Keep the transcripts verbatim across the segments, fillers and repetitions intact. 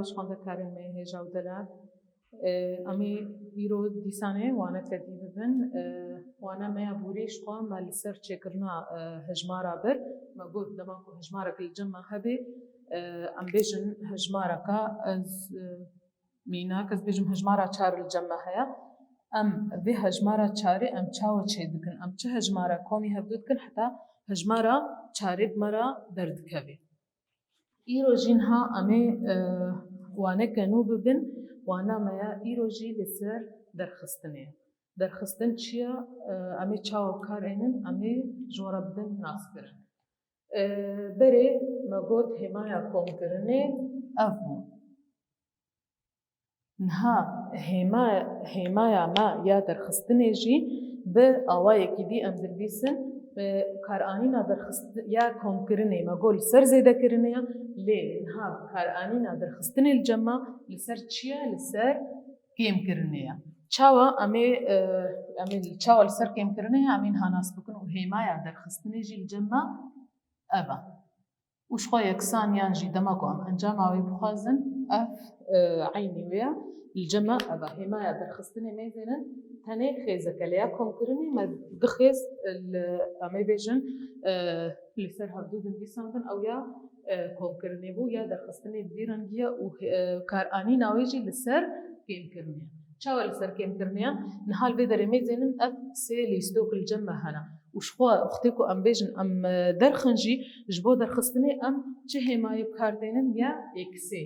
Xwendekarên me hêja û delal. Em ê îro dîsanê waneke dî bibin. Wana me ya borî ji xwe me li ser çêkirina hejmara bir. Me got dema ku hejmarek li cem me hebe, em bêjin hejmareka ez mînak, ez bêjim hejmara çar li cem me heye. Em vê hejmara çarê em çawa çêdikin? Em çi hejmara komî hevdu dikin heta hejmara çarê bi me re derdikeve? Îro jî niha em ê waneke nû bibin. Wana me ya îro jî li ser derxistinê ye. Derxistin çi ye? Em ê çawa bi kar ênin? Em ê ji we re bidin naskirin. Berê me got hêmaya komkirinê ev bû. Niha hêma-, hêmaya me ya derxistinê jî bi awayekî dî em dinivîsin. Karanîna derxist-, ya komkirinê me got li ser zêdekirinê ye, lê niha karanîna derxistinê li cem me li ser çi ye? Li ser kêmkirinê ye. Çawa em ê, em ê çawa li ser kêmkirinê ye? Em ê niha nas bikin û hêmaya derxistinê jî li cem me ev e. Û ji xwe yeksan yan jî dema ku em encama wê bixwazin, ev, e, eynî wê ye. Li cem me ev e. Hêmaya derxistinê mêzênin tenê xêzeke lê ya komkirinê me du xêz li, em ê bêjin, e, li ser hevdu dinivîsandin ew ya, e, komkirinê bû ya derxistinê bi vî rengî ye û, e, karanîna wê jî li ser kêmkirinê ye. Çawa li ser kêmkirinê ye? Niha li vê derê mêzênin ev sê lîstok li cem me hene. Û ji xwe wextê ku em bêjin em, e, derxin jî, ji bo derxistinê em çi hêmayê bi kar tênin ya êksê.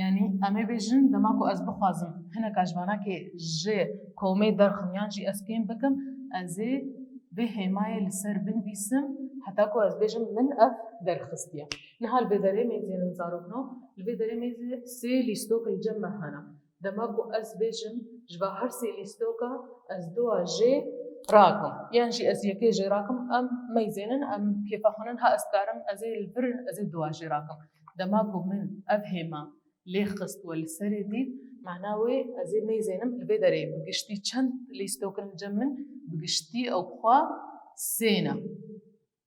Yanî em ê bêjin dema ku ez bixwazim hineka ji vanakê ji komê derxim yan jî ez kêm bikim, ez ê vê hêmayê li ser binivîsim heta ku ez bêjim min ev derxistiye. Niha li vê derê mêzênin zarokno, li vê derê mêzê sê lîstok li cem me hene. Dema ku ez bêjim, ji va her sê lîstoka ez dua jê rakim. Yan jî ez yekê jê rakim, em meyzênin, em kêfa xwe nin, ha ez karim, ez ê li vir, ez ê dua jê rakim. Dema ku min ev hêma lê xist we li serê dît, mana wê ez ê meyzênim, li vê derê bi giştî çend lîstokin li cem min, bi giştî ew xwe sê ne.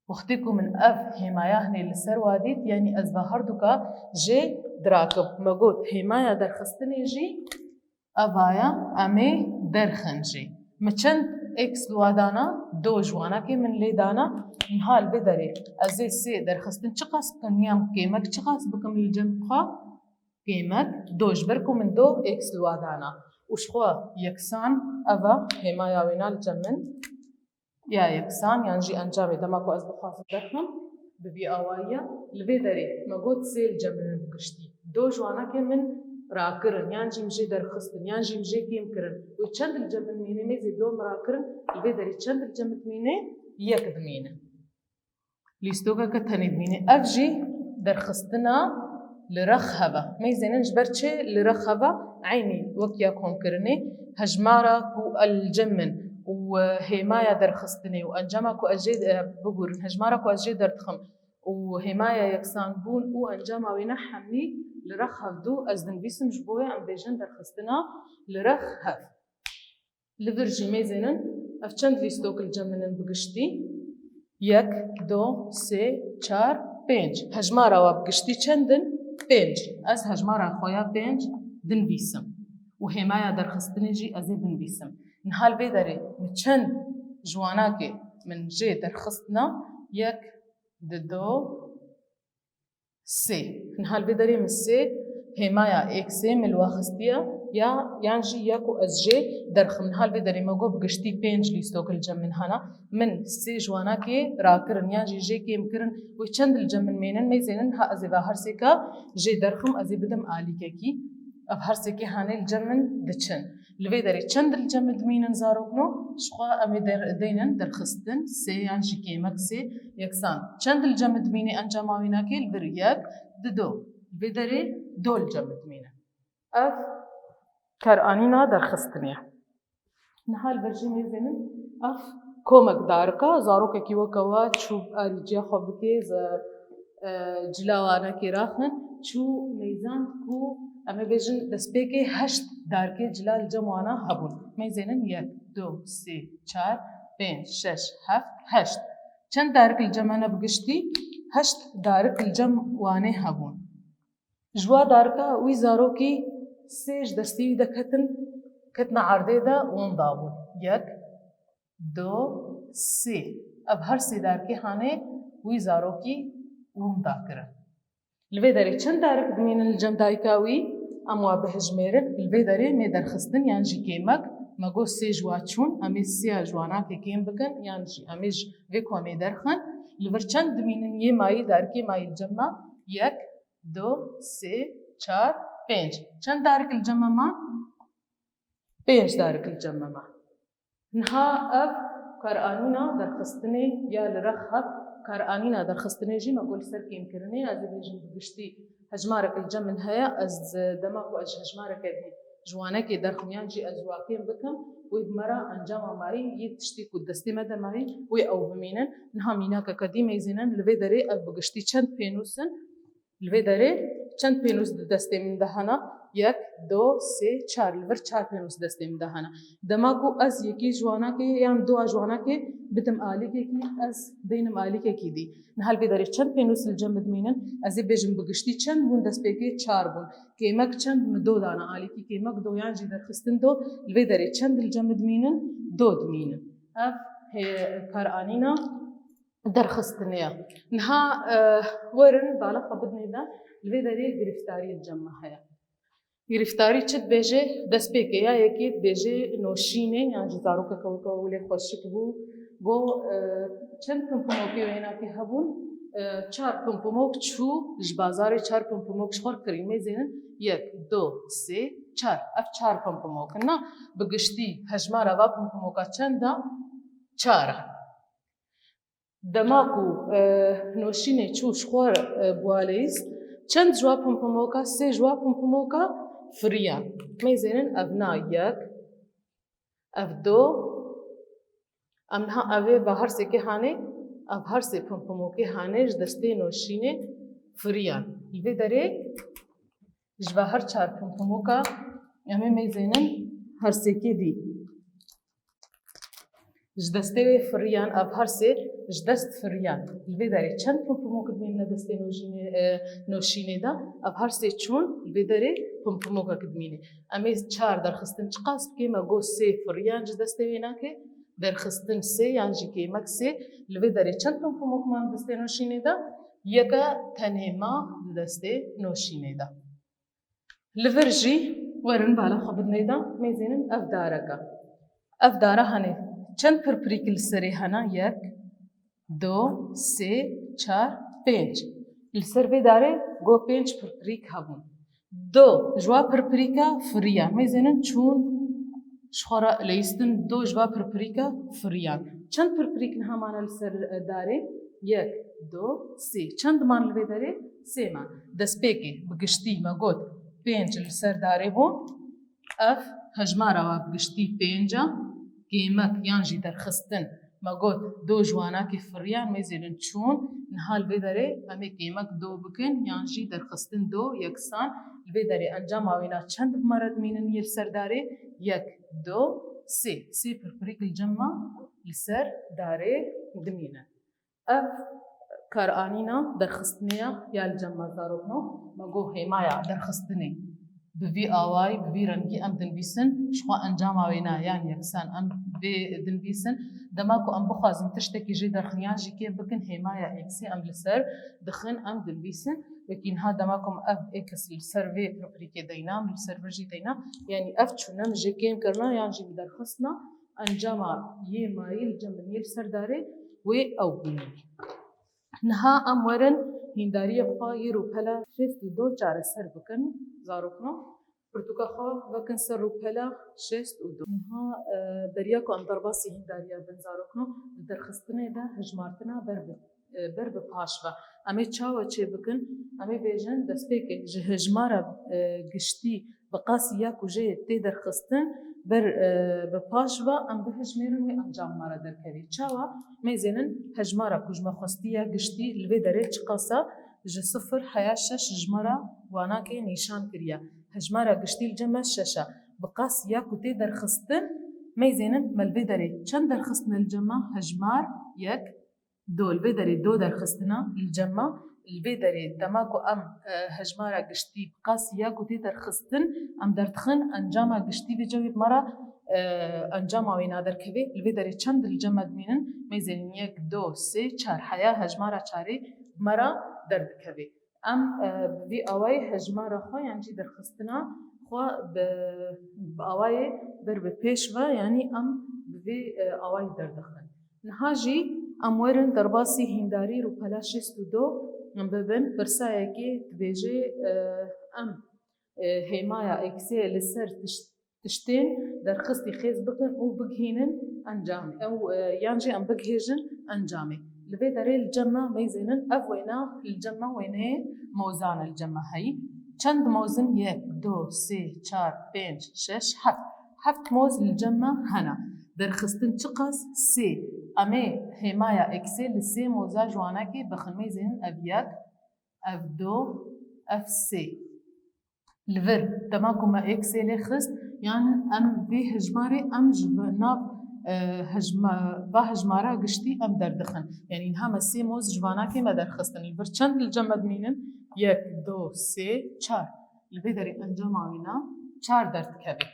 Wextê ku min ev hêmaya hinê li ser wa dît, yanî ez va herduka jê dirakim. Me got, hêmaya derxistinê jî ev a ya, em ê derxin jî. Min çend êks li wa dana, do ji wanakê min lê dana, niha li vê derê ez ê sê derxistin çiqas bikim, yan kêmek çiqas bikim li cem xwe? Kêmek do, ji ber ku min do êks li wa dana. Û ji xwe yeksan ev e, hêmaya wêna li cem min ya yeksan, yan jî encamê dema ku ez bixwazim derxim, bi vî awayî ye. Li vê derê me got sê li cem min in bi giştî. Do ji wanakê min rakirin, yan jî min jê derxistin, yan jî min jê kêm kirin. Wê çend li cem min dimîne? Mêzê do min rakirin, li vê derê çend li cem min dimîne? Yek dimîne. Lîstokeke tenê dimîne. Ev jî derxistina li rex hev e. Mêzênin ji ber çi li rex hev e? Eynî wek ya komkirinê, hejmara ku li cem min û, e, hêmaya derxistinê û encama ku ez jê, e, bigurin, hejmara ku ez jê derdixim û hêmaya yeksanbûn û encama wêne hemî li rex hevdu ez dinivîsim, ji bo wê em bêjin derxistina li rex hev. Li vir jî mêzênin, ev çend lîstok li cem min in bi giştî? Yek, do, sê, çar, pênc. Hejmara wa bi giştî çend in? Pênc. Ez hejmara xwe ya pênc dinivîsim. Û hêmaya derxistinê jî ez ê binivîsim. Niha li vê derê min çend ji wanakê min jê derxistina? Yek, di do, sê. Niha li vê derê min sê hêmaya êksê min li wa xistiye ya, yan jî ya ku ez jê derxim. Niha li vê derê me got bi giştî pênc lîstok li cem min hene. Min sê ji wanakê rakirin, yan jî jê kêm kirin. Wê çend li cem min mênin, mêzênin, ha ez ê va her sêka jê derxim, ez ê bidim alîkekî. Ev her sêkê hanê li cem min diçin. Li vê derê çend li cem min dimînin zarokno? Ji xwe em ê der-, deynin derxistin, sê yan jî kêmek sê yeksan. Çend li cem min dimîne encama wînakê? Li vir yek, di do. Li vê derê do li cem min dimîne. Ev karanîna derxistinê ye. Niha li vir jî mêzênin, ev komek darika, zarokekî weke we çû alîciya xwe bike, ze-, e, cila wanekê raxin, çû meyzand ku em ê bêjin destpêkê heşt darikê cila li cem wana hebûn. Mêzênin yek, du, sê, çar, pênc, şeş, heft, heşt. Çend darik li cem me ne bi giştî? Heşt darik li cem wanê hebûn. Ji wa darika wî zarokî sê ji destê wî de ketin, ketina erdê de winda bûn. Yek, do, sê. Ev her sê darikê hanê wî zarokî winda kirin. Li vê derê çend darik dimînin li cem dayika wî? Em wa bihijmêrin. Li vê derê mê derxistin yan jî kêmek. Me got sê ji wa çûn. Em ê sêya ji wanakê kêm bikin yan jî em ê ji vê komê derxin. Li vir çend dimînin yê mayî, darikê mayî li cem me? Yek, do, sê, çar, pênc. Çend darik li cem me man? Pênc darik li cem me man. Niha ev karanîna derxistinê ya li rex hat, karanîna derxistinê jî me got li ser kêmkirinê, ez ê bêjim bi giştî hejmarek li cem min heye, ez dema ku ez ji hejmareke dî ji wanekê derxim yan jî ez ji wa kêm bikim, wê bi me re encama mayî yê tiştî ku destê me de mayî, wê ew bimînin. Niha mînakeke dî mêzênin, li vê derê ev bi giştî çend pênûs in? Li vê derê çend pênûs di destê min de hene? Yek, do, sê, çar. Li vir çar pênûs destê min de hene. Dema ku ez yekî ji wanakê yan dua ji wanakê bidim alîkekî, ez deynim alîkekî dî. Niha li vê derê çend pênûs li cem min dimînin? Ez ê bêjim bi giştî çend bûn destpêkê? Çar bûn. Kêmek çend min do dana alîkî? Kêmek do yan jî derxistin do. Li vê derê çend li cem min dimînin? Do dimînin. Ev hê-, karanîna derxistinê ye. Niha, e, werin bala xwe bidinê de, li vê derê girîftarî li cem me heye. Girîftarî çi dibêje? Destpêkê ya yekê dibêje noşînê, yan jî zarokeke weke wê lê xweşik bû. Go, e, çend pimpimokê wênakê hebûn? E, çar pimpimok çû ji bazarê, çar pimpimok ji xwe kirî. Mêzênin yek, do, sê, çar. Ev çar pimpimok in. Na, bi giştî hejmara va pimpimoka çend e? Çar e. Dema ku, e, noşînê çû ji xwe, e, bû aleyîz, çend ji wa pimpimoka, sê ji wa pimpimoka firiyan. Mêzênin ev na yek, ev do, em niha ev ê ve her sêkê hanê, ev her sê pimpimokê hanê ji destê noşînê firiyan. Li vê derê ji va her çar pimpimoka em ê mêzênin her sêkê dî. Ji destê wê firiyan, ev her sê ji dest firiyan. Li vê derê çend pimpimok dimîne destê nojînê, e, noşînê de? Ev her sê çûn, li vê derê pimpimokek dimîne. Em ê çar derxistin çiqas bikê? Me got sê firiyan ji destê wê nake. Derxistin sê yan jî kêmek sê. Li vê derê çend pimpimok man destê noşînê de? Yeke tenê ma di destê noşînê de. Li vir jî werin bala xwe bidinê de, mêzênin ev darek e. Ev dara hene çend pirpirîk li serê hene? Yek, do, sê, çar, pênc. Li ser vê darê go pênc pirpirîk hebûn. Do ji wa pirpirîka firiya. Mêzênin çûn ji xwe re leyistin, do ji va pirpirîka firiyan. Çend pirpirîk niha mane li ser, e, darê? Yek, do, sê. Çend man li vê derê? Sê man. Destpêkê bi giştî me got pênc li ser darê bû. Ev hejmara wa bi giştî pênc e. Kêmek yan jî derxistin. Me got do ji wanakê firiyan, mêzênin çûn. Niha li vê derê em ê kêmek do bikin yan jî derxistin do yeksan. Li vê derê encama wêna çend bi me re dimînin yê li ser darê? Yek, do, sê. Sê pirpirîk li cem me li ser darê dimînin. Ev karanîna derxistinê ya, ya li cem me zarokno. Me got hêmaya derxistinê bi vî awayî, bi vî rengî em dinivîsin, ji xwe encama wê ne, yan yeksan em vê dinivîsin. Dema ku em bixwazin tiştekî jê derxin yan jî kêm bikin, hêmaya êksî em li ser dixin, em dinivîsin. Wekî niha dema ku em ev êks li ser vê pirpirîkê deyna, em li ser vir jî deyna, yanî ev çûne min jê kêm kirina yan jî min derxistina, encama yê mayî li cem min yê li ser darê wê ew bûne. Niha em werin hîndariyê xwe yê rûpela şêst û du çareser bikin, zarokno. Pirtûka xwe vekin ser rûpela şêst û du. Niha, e, beriya ku em derbasî hîndariya bin, zarokno, di derxistinê de hijmartina ber bi, e, ber bi paş ve. Em ê çawa çê bikin? Em ê bêjin destpêkê ji hijmara, e, giştî bi qasî ya ku jê tê derxistin, ber, e, bi paş ve em bihijmêrin wê encam me re derkevî. Çawa? Mêzênin hejmara ku ji me xwestiye giştî li vê derê çiqas e, ji sifir heya şeş ji me re wanakê nîşan kiriye. Hejmara giştî li cem me şeş e. Bi qasî ya ku tê derxistin, mêzênin me li vê derê çend derxistine li cem me? Hejmar yek, do. Li vê derê do derxistina li cem me. Li vê derê dema ku em, e, hejmara giştî bi qas ya ku tê derxistin, em derdixin encama giştî vê cewê bi me re, e, encama wê naderkevê. Li vê derê çend li cem me dimînin? Mêzênin yek, do, sê, çar. Heya hejmara çarê bi me re derdikevê. Em, e, bi vî awayî hejmara xwe yan jî derxistina xwe bi, bi awayê ber bi pêş ve, yanî em bi vî, e, awayî derdixin. Niha jî em werin derbasî hîndarî rûpela şêst û du, em bibin pirsa yekê dibêje, e, em, e, hêmaya eksê li ser tişt-, tiştên derxistî xêz bikin û bigihînin encamê. Ew, e, yan jî em bigihêjin encamê. Li vê derê li cem me mêzênin ev wêna li cem me wêneyê mozan e li cem me heyî. Çend mozin? Yek, du, sê, çar, pênc, şeş, heft. Heft moz li cem me hene. Derxistin çiqas? Sê. Em ê hêmaya eksê li sê moza ji wanakê bixin. Mêzênin ev yek, ev du, ev sê. Li vir, dema ku me eksê lê xist, yan em vê hejmarê em ji nav, e, hejma-, va hejmara giştî em derdixin. Yanî niha me sê moz ji vanakê me derxistin. Li vir çend li cem me dimînin? Yek, du, sê, çar. Li vê derê encama wêna çar derdikeve.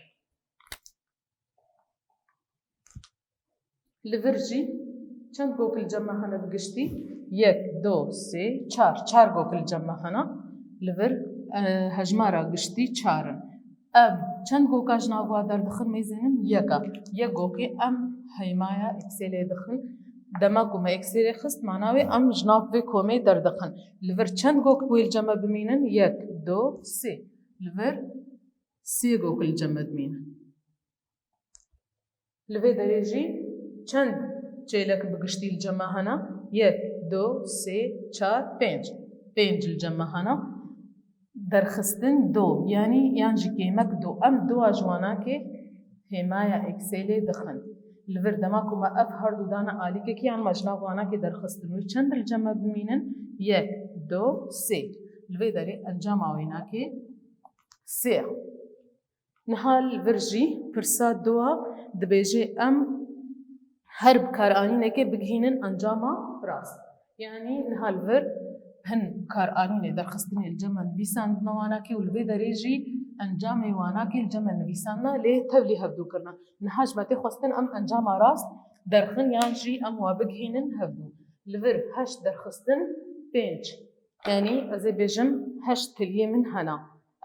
Li vir jî çend gok li cem me hene bi giştî? Yek, du, sê, çar. Çar gok li cem me hene. Li vir, e, hejmara giştî çar in. Em çend goka ji nav wa derdixin mêzênin? Yek a. Yek gokê em hêmaya eksê lê dixin. Dema ku me eksê lê xist, mana wê em ji nav vê komê derdixin. Li vir çend gok wê li cem me bimînin? Yek, du, sê. Li vir sê gok li cem me dimînin. Li vê derê jî çend çêlek bi giştî li cem me hene? Yek, du, sê, çar, pênc. Pênc li cem me hene. Derxistin do, yanî yan jî kêmek do. Em doa ji wanakê hêmaya eksê lê dixin. Li vir dema ku me ev her du dane alîkekî yan me ji nav wanakê derxistin. Wê çend li cem me bimînin? Yek, du, sê. Li vê derê encama wênakê sê ye. Niha li vir jî pirsa dua dibêje em her bikaranînekê bigihînin encama rast. Yanî niha li vir hin bikaranînê derxistinê li cem me nivîsandine wanakê û li vê derê jî encamê wanakê li cem me nivîsandine lê tevlî hevdû kirine. Niha ji me tê xwestin em encama rast derxin yan jî em wa bigihînin hevdû. Li vir heşt derxistin pênc. Yanî ez ê bêjim heşt tiliyê min hena.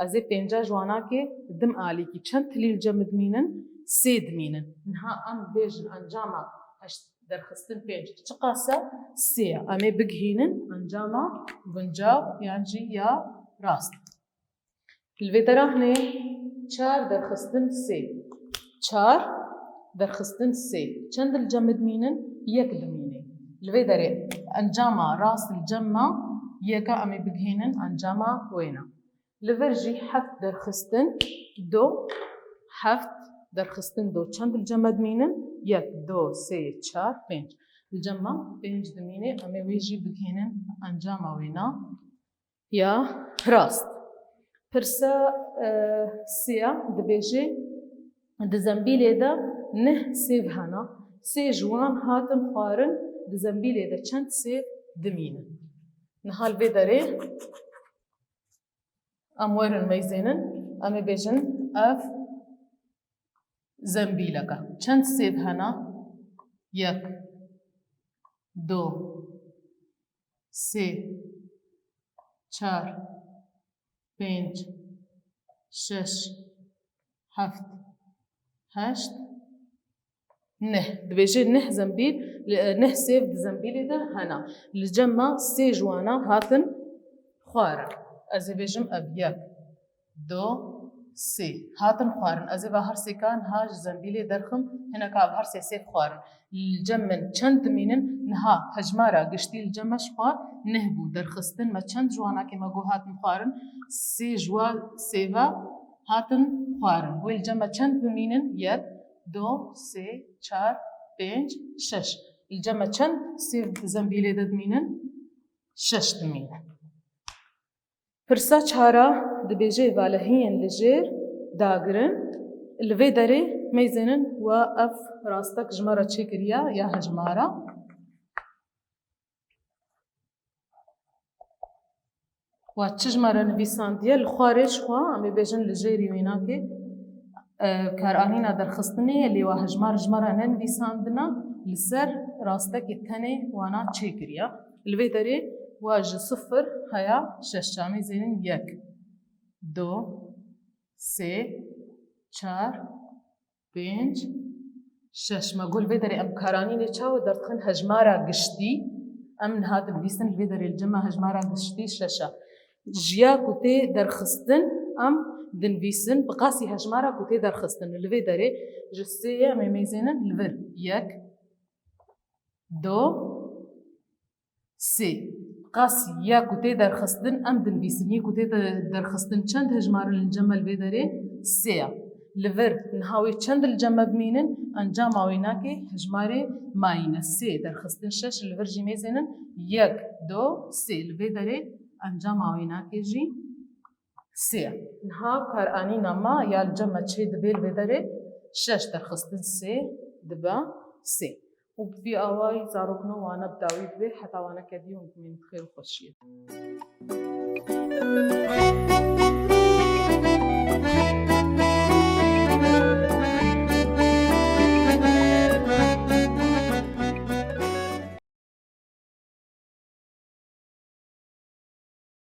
Ez ê pênca ji wanakê dim alîkî. Çend tilî li cem dimînin? Sê dimînin. Niha em bêjin encama heşt derxistin pênc çiqas e? Sê ye. Em ê bigihînin encama guncav yan jî ya rast. Li vê dera hinê çar derxistin sê. Çar derxistin sê. Çend li cem dimînin? Yek dimîne. Li vê derê encama rast li cem me yeka em ê bigihînin encama wêna. Li vir jî heft derxistin do. Heft derxistin do. Çend li cem me dimînin? Yek, du, sê, çar, pênc. Li cem me pênc dimîne. Em ê wê jî bigihînin encama wêna ya rast. Pirsa, e, sê ya dibêje, di zembîlê de neh sêv hene. Sê ji wan hatin xwarin, di zembîlê de çend sêv dimînin? Niha li vê derê em werin meyzênin, em ê bêjin ev zembîlek e. Çend sêv hene? Yek, du, sê, çar, pênc, şeş, heft, heşt, neh. Dibêje neh zembîl, li, neh sêv di zembîlê de hene. Li cem me sê ji wana hatin xwarin. Ez ê bêjim ev yek, du, sê. Hatin xwarin. Ez ê va her sêka niha ji zembîlê derxim, hineka ev her sê sêv xwarin. Li cem min çend dimînin? Niha hejmara giştî li cem me ji xwe neh bû. Derxistin me çend ji wanakê me got hatin xwarin? Sê ji wa sêva hatin xwarin. Wê li cem me çend bimînin? Yek, du, sê, çar, pênc, şeş. Li cem me çend sêv di zembîlê de dimînin? Şeş dimînin. Pirsa çar a dibêje valehiyên li jêr dagirin. Li vê derê meyzênin wa ev rastek ji me re çêkiriya ya hejmara. Wa çi ji me re nivîsandiye? Li xwarê ji xwe, em ê bêjin li jêrî wênakê, e, karanîna derxistinê ye, lê wa hejmar ji me re nenivîsandina, li ser rastekê tenê wana çêkiriye. Li vê derê wa ji sifir heya şeş, em ê zênin yek, do, sê, çar, pênc, şeş. Me got li vê derê em karanînê çawa derdixin hejmara giştî. Em niha dinivîsin li vê derê li cem me hejmara giştî şeş e. Ji ya ku tê derxistin em dinivîsin bi qasî hejmara ku tê derxistin. Li vê derê ji sê ye em ê mêzênin li vir. Yek, do, sê. Qas ya ku tê derxistin em dinivîsin. Yê ku tê de-, derxistin çend hejmar in li cem me li vê derê? Sê ya. Li vir niha wê çend li cem me bimînin? Encama wê nake hejmarê mayîne. Sê derxistin şeş, li vir jî mêzênin yek, do, sê. Li vê derê encama wê nake jî sê. Niha karanîna me ya li cem me çê dibe li vê derê şeş derxistin sê dibe sê. Û bi vî awayî zarokno wane bi dawî dibe heta wane kedî hûn bimînin bi xêr û xweşiyê.